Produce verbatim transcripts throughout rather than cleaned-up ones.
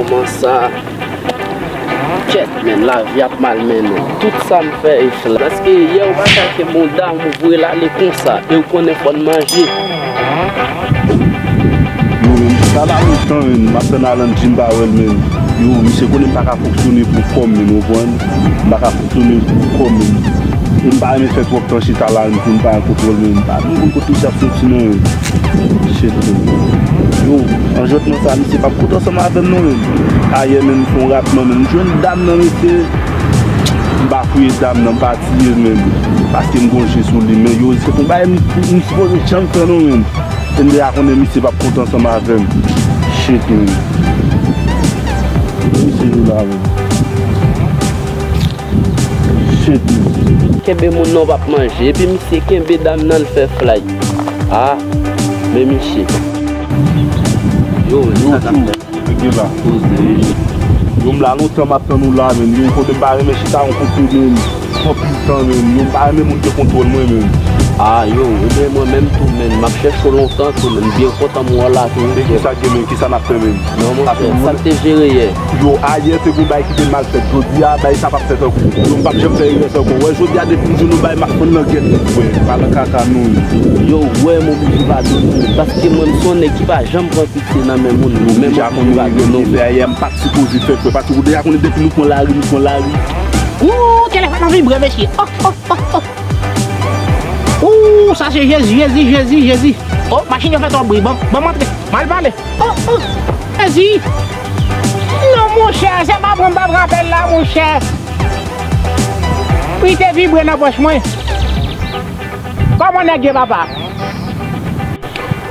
Kòman sa? Kèt, men, lavi ap malmennen. Tout sa m fè e flay. Paske yè ou pa chache bon dam, ou voye l ale konsa. E ou konnen fò n manje. Yo, men, sa la lontan, men, m ap tann Alan Jim pa wè l, men. Yo, misye konnen m pa ka fonksyone pou kò m, men, ou konprann? M pa ka fonksyone pou kò m, men. E m pa renmen fè twòp tan chita la, men, pou m pa gen kontwòl, men. M pa menm konn kote misye ap soti, non, men. Shit, men. Yo, anjotman sa, misye p ap kontan ansanm avè m, non, men. Ayè, men, m fè yon ratman, men. M jwenn dam nan, mesye. M pa fouye dam nan, m pa tiye l, men. Paske m gon je sou li, men. Yo, se pou bay m, m sipoze janm fè, non, men. M deja konnen misye p ap kontan ansanm avè m. Shit, men. Misye yo la, men. Shit, men. Kenbe moun nan w p ap manje. Epi misye kenbe dam nan l fè flay. Ah, men misye. Yo, men, sa k ap fèt? Yo, koze. Yo, m la lontan m ap tann ou la, men. Yo, kote m pa renmen chita yon kote, men. Anpil tan, men. Yo, m pa renmen moun gen kontwòl mwen, men. Ah, yo, ebyen mwen menm tou, men. M ap chèche w lontan tou, men. M byen kontan m wè w la tou. Men kisa k gen, men? Kisa n ap fè, men? Non, monchè, sa m te jere yè. Yo, ayè te gon bagay ki te mal fèt. Jodi a, bagay sa p ap fèt ankò. Yo, m p ap janm fè erè sa ankò. Wè, jodi a, depi m jwenn yon bagay, m ap fann nan gèt li, frè. Pa nan kaka, non. Yo, wè, m oblije padone w. Paske mwen, m se yon nèg ki pa janm pran piti nan men moun. Yo, men m oblije padone w. Fè ayè, m pa t sipoze fè, frè. Paske ou deja konnen depi nou pran lari, nou pran lari. Ooh, telefòn nan vibre, mesye. Oh, oh, oh, oh. Ooh, sa se Jezi, Jezi, Jezi, Jezi. Oh, machin yo fè twòp bri. Ban, ban m antre. M al pale. Oh, oh. Jezi. Non, monchè, se pa bon m p ap rapèl la, monchè. Li te vibre nan pòch mwen. Kòman nèg ye, papa?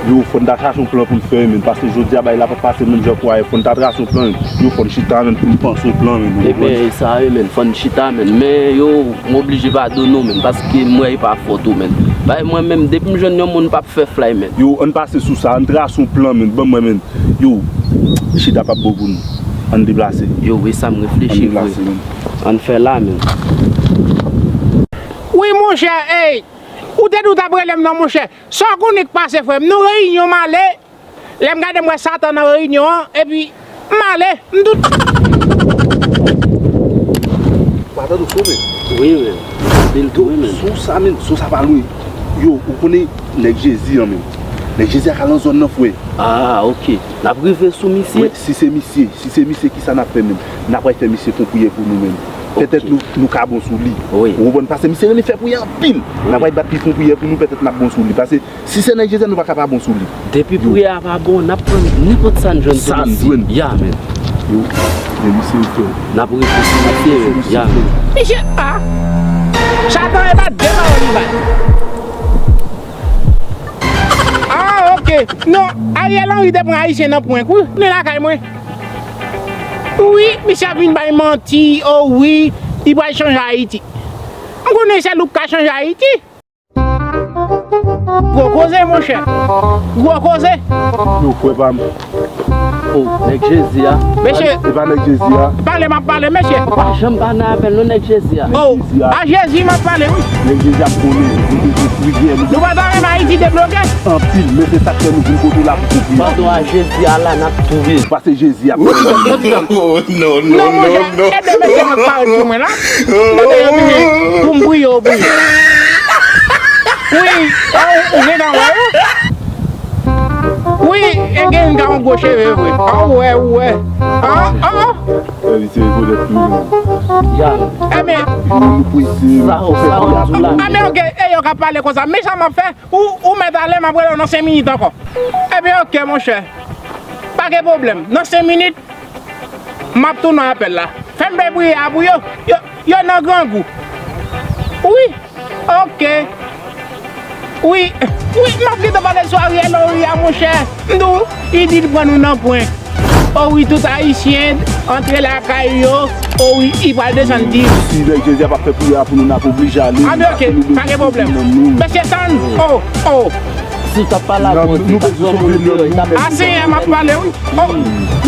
Yo, fò n ta chache yon plan pou n fè, men, paske jodi a, bagay la p ap pase menm jan kou ayè. Fò n ta trase yon plan, men. Yo, fò n chita, men, pou n panse yon plan, men. Ebyen, e sa ye, men. Fò n chita, men. Men, yo, m oblije padone w, men, paske m wè e pa fòt ou, men. Bay mwen menm, depi m jwenn yon moun, m p ap fè flay, men. Yo, ann pase sou sa, ann trase yon plan, men. Ban m wè, men. Yo, chita p ap bon pou nou. Ann deplase. Yo, wi, sa m reflechi vre. Ann deplase, men. Ann fè la, men. Wi, monchè, ey, ou te di w t ap rele m nan, monchè. Sa w konnen k pase, frè m? Nou reyinyon, m ale. Lè m gade, m wè Satan nan reyinyon an, epi m ale. M tout. Ou pa tande son, men? Wi, men. Anpil tou, wi, men. Son sa, men. Son sa pa lwen. Yo, ou konnen nèg Jezi an, men. Nèg Jezi a ka nan zòn nan, frè. Ah, ok. N ap rive sou misye? Wi, si se misye, si se misye, kisa n ap fè, men? N ap pral fè misye fè yon priyè pou nou, men. Ok. Petèt nou, nou ka bon sou li. Wi. Ou konprann? Paske misye renmen fè priyè anpil. Wi. N ap pral bat li fè yon priyè pou nou, petèt n ap bon sou li. Paske si se nèg Jezi a, nou pa ka pa bon sou li. Depi priyè a pa bon, n ap pran nenpòt sa n jwenn sou misye. Sa n jwenn. Ya, men. Yo, men misye, frè. N ap rive sou misye, men. Ya, men. Misye, ah! Satan e pa de pawòl li bay. Ah, ok. Non, Ariel Henry te pran Ayisyen nan prank, wi. Li lakay mwen. Wi, misye ap vin bay manti. Oh, wi, li pral chanje Ayiti. M konnen sèl ou k ka chanje Ayiti. Gwo koze, monchè. Gwo koze. Yo, frè pa m. Oh, nèg Jezi a. Mesye. E pa nèg Jezi a. Pale, m ap pale, mesye. Ou pa janm pa nan apèl, non, nèg Jezi a. Oh, a Jezi m ap pale, wi. Nèg Jezi ap konnen. Nou bezwen priye. Nou pa ta renmen Ayiti debloke? Anpil, men se sa k fè nou vin kote w la pou priye. Pandan a Jezi a la, n ap touye. Paske Jezi ap fè nou. Oh, non, non, non, non. Ede mesye m ap parèt sou mwen la. Mande yo vini pou m priye, yo priye. Wi, oh, ou gentan wè yo? Wi, e gen yon ka yon gwo cheve vre. Ah, ou wè, ou wè. Ah, ah, ah. Fè li se rekonèt nou. Ya. Ebyen. Nou, nou prese. Sa, sa, sa, sa. Ebyen, ok, e yo ka pale konsa. Men sa m ap fè, ou, ou mèt ale, m ap rele w nan senk minit ankò. Ebyen, ok, monchè. Pa gen pwoblèm. Nan senk minit, m ap tounen apèl la. Fè m fè priyè a pou yo. Yo, yo nan grangou. Wi. Ok. Wi. Wi, m ap gentan pale sou Ariel Henry a, monchè. M di w, li di l pran nou nan prank. O wi, tout Ayisyen, antre lakay yo. O wi, li pral desann di. Si nèg Jezi a p ap fè priyè a pou nou, n ap oblije ale. Anben, ok, pa gen pwoblèm. Mesye Tan, oh, oh. Si w t ap pale ak Bondye, w t ap sòti deyò, w t ap... A Senyè, m ap pale, wi. Oh,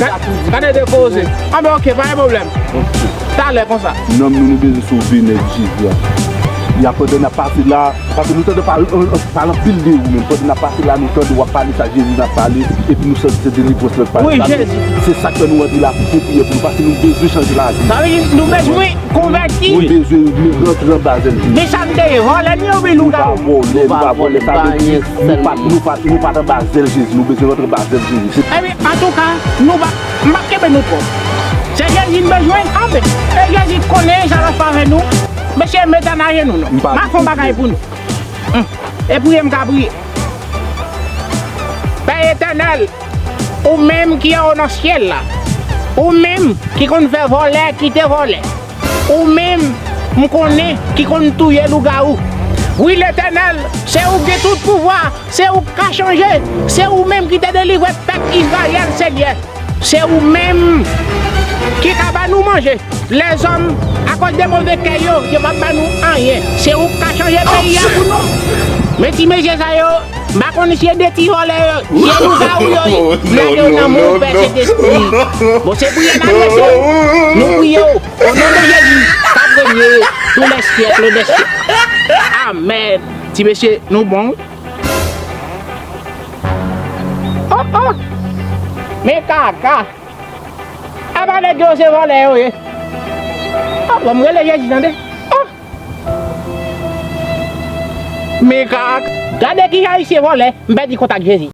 ga-, gade de koze. Anben, ok, pa gen pwoblèm. Talè konsa. Nanm nou, nou bezwen sove nèg Jezi a. Ya, pandan n ap pase la, paske nou tande pale, pale anpil de ou menm. Pandan n ap pase la, nou tande w ap pale sa Jezi n ap pale, epi nou santi se delivrans lan k pale. Wi, Jezi. Se sa k fè nou antre la pou fè priyè pou nou, paske nou bezwen chanje lavi. Sa vle di nou bezwen konvèti. Nou bezwen rantre anba zèl Jezi. Men sa m te ye, vòlè nou ye oubyen lougawou? Nou pa vòlè, nou pa vòlè. Sa vle di nou pa, nou pa, nou pa t anba zèl Jezi. Nou bezwen rantre anba zèl Jezi. Ebyen, antouka, nou pa, m p ap kenbe nou twòp. Se Jezi n bezwen, kanpe. E Jezi konnen sa l ap fè avè nou. Mesye, met ann ajenou non. M ap fè yon bagay pou nou. Hum. E priye m ka priye. Pè etènèl, ou menm ki anwo nan syèl la, ou menm ki konn fè vòlè kite vòlè, ou menm m konnen ki konn touye lougawou. Wi, Letènèl, se ou ki gen tout pouvwa, se ou k ka chanje, se ou menm ki te delivre pèp Izrayèl, Senyè. Se ou menm ki ka ba nou manje. Lèzòm, akoz de move kè yo, yo p ap ba nou anyen. Se ou k ka chanje peyi a pou nou. Men ti mesye sa yo, m pa konn si se de ti vòlè yo, se lougawou yo ye. Lage yo nan men w, Pè Sentespri. Bon, se priyè n ap rete. Nou priye w. O non de Jezi, k ap renye pou lè syèk dè syèk. Amèn. Ti mesye, nou bon wi. Oh, oh. Men kaka. Apa nèg yo se vòlè yo ye. Oh, bon, m rele Jezi, tande. Oh. Men kaka. Gade kijan ayisyen vòlè, m pèdi kontak Jezi.